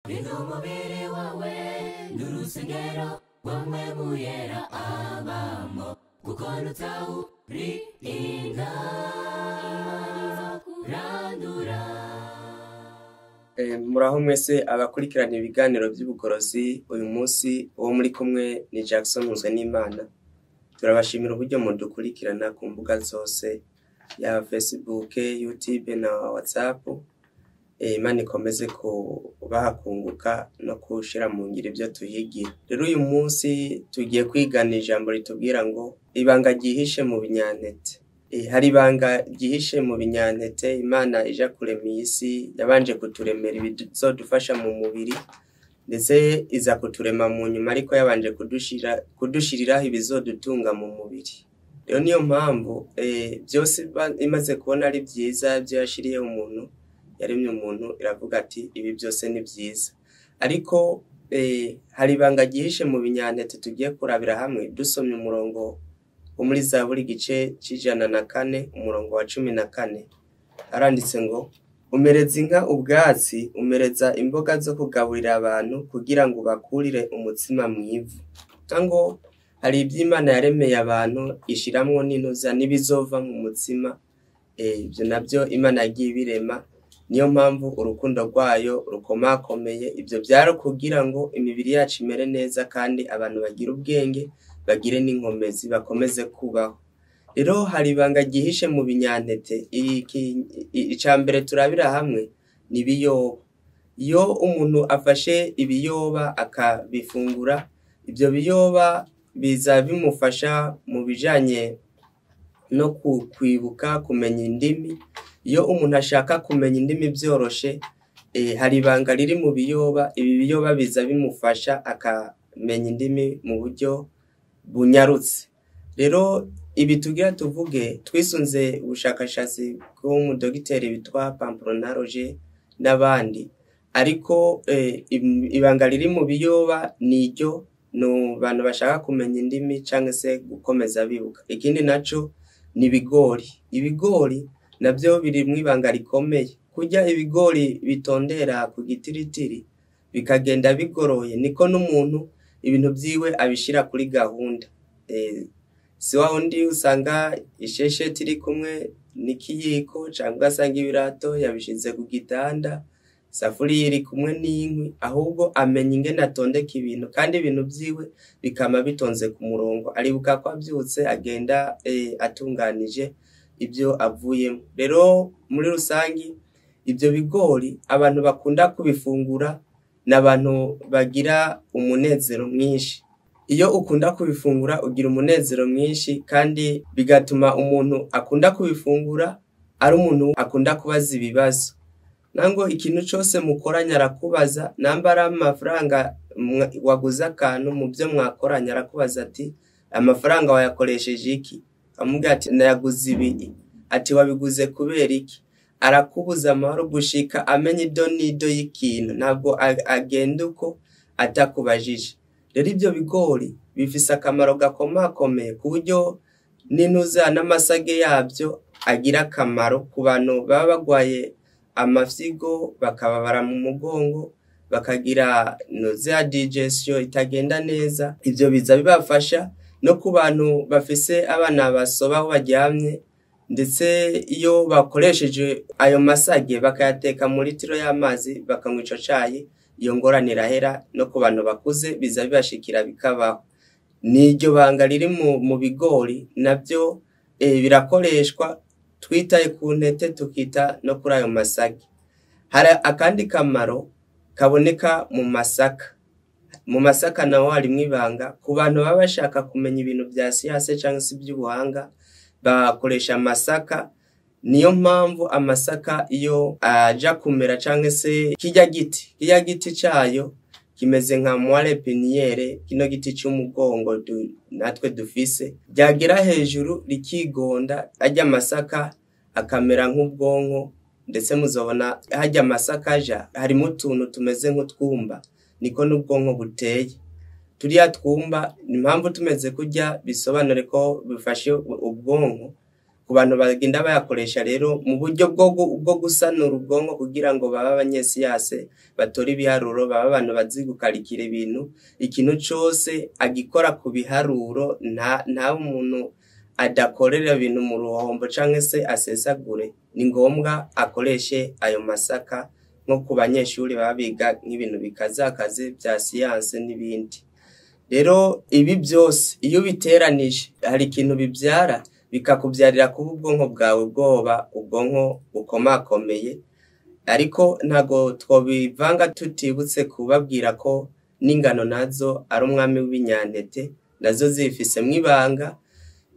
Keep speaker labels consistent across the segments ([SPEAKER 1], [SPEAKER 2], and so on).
[SPEAKER 1] Rinda umubiri wawe n'urusengero rwamwe muyera abamo, kuko nutawurinda randura.
[SPEAKER 2] Muraho mwese abakurikirana ibiganiro by'ubugorozi. Uyu munsi uwo muri kumwe ni Jackson Nkunzwenimana. Turabashimira uburyo mudukurikirana ku mbuga zose, yaba Facebook, YouTube na WhatsApp. Imana ikomeze kubaha kunguka no kushira mu ngiro ibyo tuhigira. Rero uyu munsi tugiye kwigana ijambo ritubwira ngo ibanga ryihishe mu binyantete. Hari ibanga ryihishe mu binyantete. Imana ija kurema iyi si yabanje kuturemera ibizodufasha mu mubiri, ndetse iza kuturema mu nyuma, ariko yabanje kudushiriraho ibizodutunga mu mubiri. Rero niyo mpamvu byose imaze kubona ari byiza ibyo yashiriyeho umuntu, yaremye umuntu iravuga ati ibi byose ni byiza. Ariko hari ibanga ryihishe mu binyantete tugiye kurabira hamwe dusomye umurongo wo muri Zaburi igice c'104 umurongo wa 14. Haranditse ngo umereza inka ubwatsi, umereza imboga zo kugaburira abantu kugira ngo bakurire umutsima mw'ivu. Ngo hari iby'Imana yaremeye abantu ishiramwo n'intuza n'ibizova mu mutsima. Ibyo nabyo Imana yagiye ibirema. Niyo mpamvu urukundo rwayo rukomakomeye. Ibyo byari kugira ngo imibiri yacu imere neza kandi abantu bagire ubwenge, bagire n'inkomezi, bakomeze kubaho. Rero hari ibanga ryihishe mu binyantete. Ica mbere turabira hamwe ni ibiyoba. Iyo umuntu afashe ibiyoba akabifungura, ibyo biyoba biza bimufasha mu bijanye no kwibuka kumenya indimi. Iyo umuntu ashaka kumenya indimi byoroshe, hari ibanga riri mu biyoba. Ibi biyoba biza bimufasha akamenya indimi mu buryo bunyarutse. Rero ibi tugira tuvuge twisunze ubushakashatsi bw'umudogiteri witwa Pamplona Roger n'abandi, ariko ibanga riri mu biyoba niryo no bantu bashaka kumenya indimi canke se gukomeza bibuka. Ikindi naco ni ibigori. Ibigori navyo biri mw'ibanga rikomeye. Kurya ibigori bitondera ku gitiritiri bikagenda bigoroye, niko n'umuntu ibintu vyiwe abishira kuri gahunda. Si wa wundi usanga ishesheti iri kumwe n'ikiyiko, canke ugasanga ibirato yabishize ku gitanda, isafuriya iri kumwe n'inkwi, ahubwo amenya ingene atondeka ibintu kandi ibintu vyiwe bikama bitonze ku murongo. Aribuka ko avyutse agenda atunganije ibyo avuyemo. Rero muri rusangi ibyo bigori abantu bakunda kubifungura n'abantu bagira umunezero mwinshi. Iyo ukunda kubifungura ugira umunezero mwinshi, kandi bigatuma umuntu akunda kubifungura ari umuntu akunda kubaza ibibazo. Nango ikintu cose mukoranya arakubaza, namba ari amafaranga waguze akantu mu byo mwakoranya arakubaza ati amafaranga wayakoresheje iki? Amubwira ati nayaguze ibi. Ati wabiguze kubera iki? Arakubuza amahoro gushika amenye ido n'ido y'ikintu, ntabwo agenda uko atakubajije. Rero ibyo bigori bifise akamaro gakomakomeye ku buryo n'intuza n'amasage yabyo agira akamaro ku bantu baba bagwaye amafyigo, bakababara mu mugongo, bakagira nausea, digestion itagenda neza. Ivyo biza bibafasha no ku bantu bafise abana basoba aho baryamye, ndetse iyo bakoresheje ayo masage bakayateka muri litiro y'amazi bakanywa ico cayi, iyo ngorane irahera. No ku bantu bakuze biza bibashikira bikabaho. N'iryo banga riri mu bigori navyo birakoreshwa twitaye ku ntete, tukita no kuri ayo masage. Hari akandi kamaro kaboneka mu masaka. Mu masaka naho harimwo ibanga ku bantu baba bashaka kumenya ibintu vya siyanse canke se ivy'ubuhanga, bakoresha amasaka. Niyo mpamvu amasaka iyo aja kumera canke se kirya giti cayo kimeze nka moelle épinière, kino giti c'umugongo natwe dufise, ryagera hejuru rikigonda, arya amasaka akamera nk'ubwonko. Ndetse muzobona harya amasaka aja harimo utuntu tumeze nk'utwumba, niko n'ubwonko buteye. Turiya twumba impamvu tumeze kurya bisobanure ko bifashe ubwonko. Ku bantu bagenda bayakoresha rero mu buryo bwo gusanura ubwonko kugira ngo babe abanyesiyase, batore ibiharuro, babe abantu bazi gukarikira ibintu, ikintu cose agikora ku biharuro, nta umuntu adakorera ibintu mu ruhombo canke se asesagure, ni ngombwa akoreshe ayo masaka, nko ku banyeshuri baba biga nk'ibintu bikazakaze vya siyanse n'ibindi. Rero ibi byose iyo ubiteranije hari ikintu bivyara, bikakuvyarira kuba ubwonko bwawe bwoba ubwonko bukomakomeye. Ariko ntago twobivanga tutibutse kubabwira ko n'ingano nazo ari umwami w'ibinyantete, nazo zifisemwo ibanga.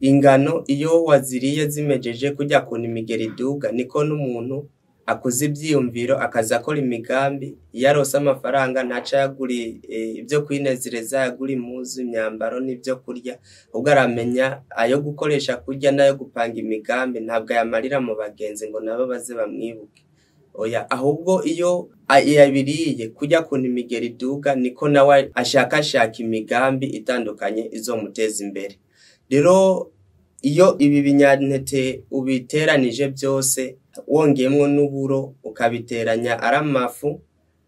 [SPEAKER 2] Ingano iyo waziriye zimejeje kurya kuntu imigeri iduga, niko n'umuntu akuza ivyiyumviro akaza akora imigambi. Iyo aronse amafaranga ntaca yagura ivyo kwinezereza, yagura impuzu, imyambaro n'ivyo kurya, ubwo aramenya ayo gukoresha kurya n'ayo gupanga imigambi, ntabwo ayamarira mu bagenzi ngo nabo baze bamwibuke. Oya, ahubwo iyo yabiriye kurya kuntu imigeri iduga, niko nawe ashakashaka imigambi itandukanye izomuteza imbere. Rero iyo ibi binyantete ubiteranije byose, wongeyemwo n'uburo, ukabiteranya ari amafu,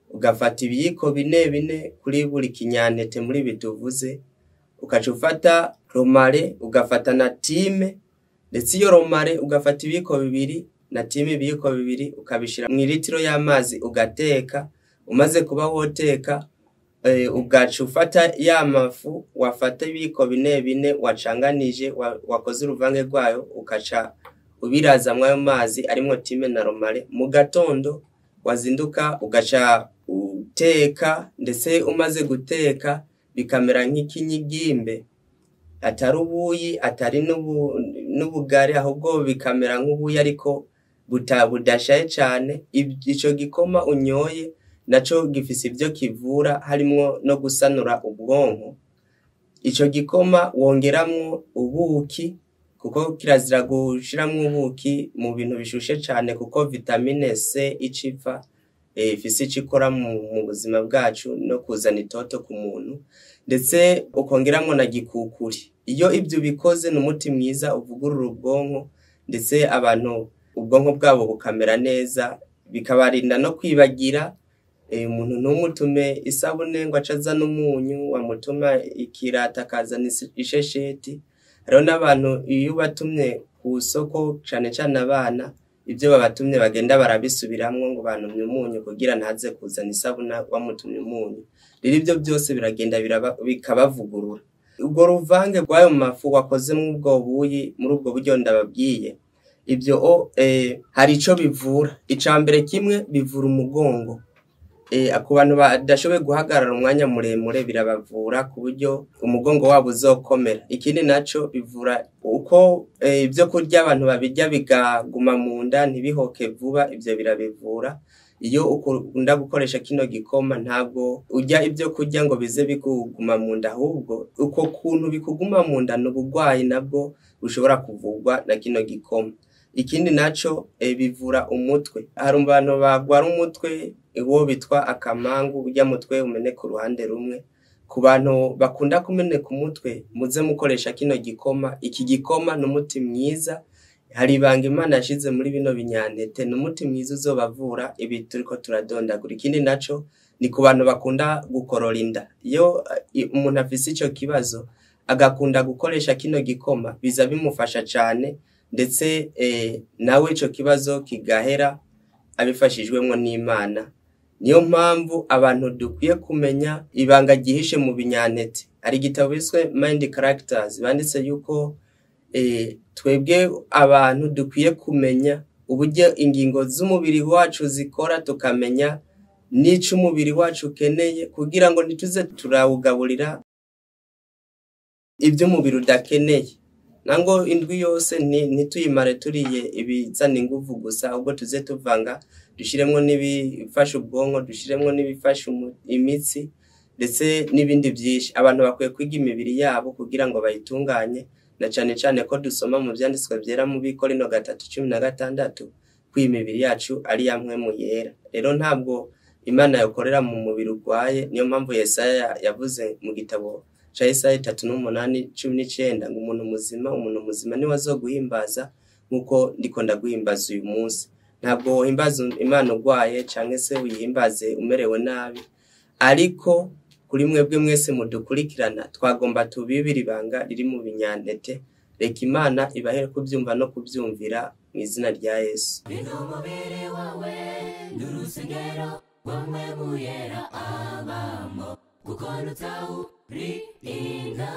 [SPEAKER 2] ugafata ibiyiko bine bine kuri buri kinyantete muri ibi tuvuze, ugaca ufata romare, ugafata na time, ndetse iyo romare ugafata ibiyiko 2 na time ibiyiko 2, ukabishira mw'iritiro y'amazi ugateka. Umaze kuba woteka, ugaca ufata ya mafu, wafata ibiyiko 4 4 wacanganije, wakoze uruvange rwayo, ukaca ubiraza mwayo mazi arimwo time na romare. Mu gatondo wazinduka ugaca uteka, ndetse umaze guteka bikamera nk'ikinyigimbe, atari ubuyi atari n'ubugari, ahubwo bikamera nk'ubuyi ariko budashaye cane. Ico gikoma unyoye naco gifise ivyo kivura, harimwo no gusanura ubwonko. Ico gikoma wongeramwo ubuki, kuko kirazira gushiramwo ubuki mu bintu bishushe cane, kuko vitamine C iciva ifise ico ikora mu buzima bwacu no kuzana itoto ku muntu, ndetse ukongeramwo na gikukuri. Iyo ivyo ubikoze ni umuti mwiza uvugurura ubwonko, ndetse abantu ubwonko bwabo bukamera neza, bikabarinda no kwibagira. Umuntu ntumutume isabune ngo ace azana umunyu, wamutuma ikirata akazana ishesheti. Hariho n'abantu iyo ubatumye ku soko, cane cane abana, ivyo babatumye bagenda barabisubiramwo ngo bantumye umunyu kugira ntaze kuzana isabune wamutumye umunyu. Rero ivyo byose biragenda bikabavugurura. Urwo ruvange rw'ayo mafu wakozemwo ubwo buyi muri ubwo buryo ndababwiye, ivyo hari ico bivura. Ica mbere kimwe bivura umugongo. Ku bantu badashoboye guhagarara umwanya muremure birabavura ku buryo umugongo wabo uzokomera. Ikindi naco bivura uko ibyo kurya abantu babirya bigaguma mu nda ntibihoke vuba, ivyo birabivura. Iyo ukunda gukoresha kino gikoma ntabwo urya ibyo kurya ngo bize bikuguma mu nda, ahubwo uko kuntu bikuguma mu nda n'ubugwayi nabwo bushobora kuvurwa na kino gikoma. Ikindi naco bivura umutwe. Hari abantu bagwara umutwe uwo bitwa akamangu, urya mutwe umeneka uruhande rumwe. Ku bantu bakunda kumeneka umutwe, muze mukoresha kino gikoma. Iki gikoma ni umuti mwiza. Hari ibanga Imana yashize muri bino binyantete, ni umuti mwiza uzobavura ibi turiko turadondagura. Ikindi naco ni ku bantu bakunda gukorora inda. Iyo umuntu afise ico kibazo agakunda gukoresha kino gikoma, biza bimufasha cane, ndetse nawe ico kibazo kigahera abifashijwemwo n'Imana. Niyo mpamvu abantu dukwiye kumenya ibanga ryihishe mu binyantete. Hari igitabo biswe Mind Characters banditse yuko twebwe abantu dukwiye kumenya uburyo ingingo z'umubiri wacu zikora, tukamenya n'ico umubiri wacu ukeneye, kugira ngo ntituze turawugaburira ivyo umubiri udakeneye. Nango indwi yose ntituyimare turiye ibizana inguvu gusa, ahubwo tuze tuvanga, dushiremwo n'ibifasha ubwonko, dushiremwo n'ibifasha imitsi, ndetse n'ibindi vyinshi. Abantu bakwiye kwiga imibiri yabo kugira ngo bayitunganye, na cane cane ko dusoma mu vyanditswe vyera mu Bikorino 3:16 ko imibiri yacu ari ya mpwemu yera. Rero ntabwo Imana yokorera mu mubiri urwaye. Niyo mpamvu Yesaya yavuze mu gitabo ca Yesaya 38:19 ngo umuntu muzima, umuntu muzima niwe azoguhimbaza, Nk'uko ndiko ndaguhimbaza uyu munsi, ntabwo wohimbaza Imana urwaye canke se uyihimbaze umerewe nabi. Ariko kuri mwebwe mwese mudukurikirana, twagomba tubibire ibanga riri mu binyantete. Reka Imana ibahere kubyumva no kubyumvira mu izina rya Yesu.
[SPEAKER 1] Rinda umubiri wawe n'urusengero rwamwe muyera abamo, kuko nutawurinda.